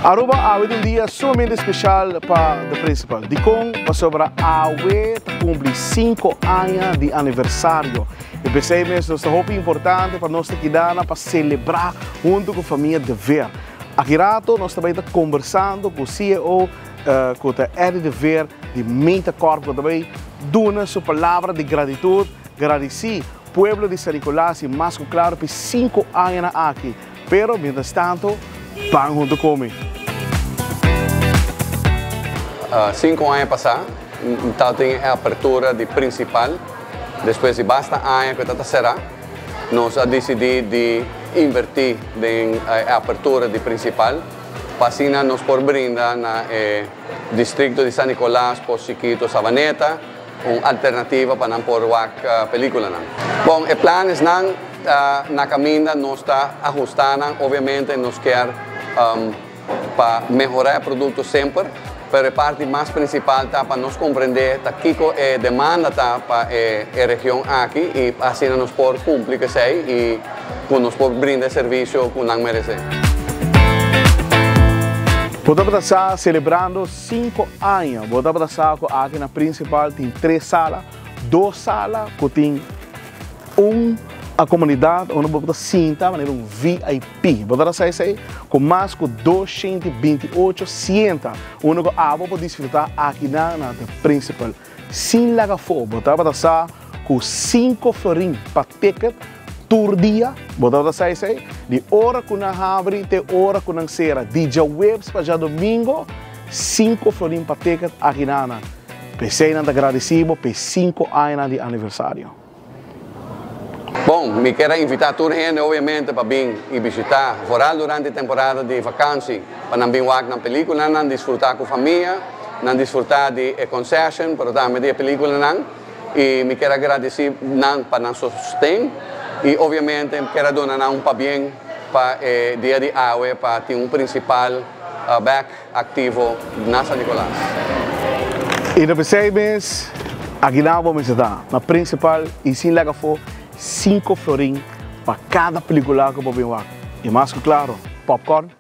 Aruba, awe ta un dia sumamente special pa The Principal. Dicon? Pasobra awe ta cumpli 5 aña di aniversario. Y pesey mes nos ta hopi importante pa nos ta kidana pa celebra hunto cu famia De Veer. Aki rato nos tambe ta conversando cu CEO, cu ta Eddie De Veer di Metacorp, cu tambe duna su palabra di gratitud, gradici pueblo di San Nicolas y mas cu claro pa 5 aña aki. Pero, mientras tanto, ban hunto cu mi. 5 aña pasa, tabatin e apertura di Principal. Despues di basta aña cu tabata cera, nos a dicidi di inverti den e apertura di Principal. Pa asina nos por brinda na distrito di San Nicolas, Pos Chiquito, Savaneta, un alternativa pa nan por wak pelicula nan. Bon, e plannan na caminda, nos ta ahustando, obviamente nos kier pa mehora e producto semper, pero e parti mas principal ta pa nos comprende ta kico e demanda ta pa e region aki y asina nos por cumpli cu esey y cu nos por brinda e servicio cu nan merece. Bo ta celebrando 5 aña. Bo ta cu aki na Principal tin tres sala, dos sala cu tin un a comunidad unda bo ta sinta manera un VIP. Bo ta sa cu mas cu 228 sienta unda cu abo por disfruta aki na The Principal. Sin laga afo, bo ta sa cu 5 florin pa ticket tur dia, bo ta sa di ora cu nan habri te ora cu nan cera, di diahuebs pa diadomingo, 5 florin pa ticket aki na. Pesey nan ta agradecido pa 5 aña di aniversario. Bon, mi kier invita tur hende, obviamente, pa bin y bishita, vooral durante e temporada di vakantie, pa nan bin wak nan pelicula, nan disfruta cu famia, nan disfruta di concession, pero tambe di pelicula nan. Y mi kier gradici nan pa nan sosten y obviamente kier duna nan un pabien pa e dia di awe, pa tin un Principal back activo na San Nicolas. Y na mes, aki nan bo ta na Principal y sin laga afo, 5 florin pa cada pelicula cu bo bin wak. Y mas cu claro, popcorn.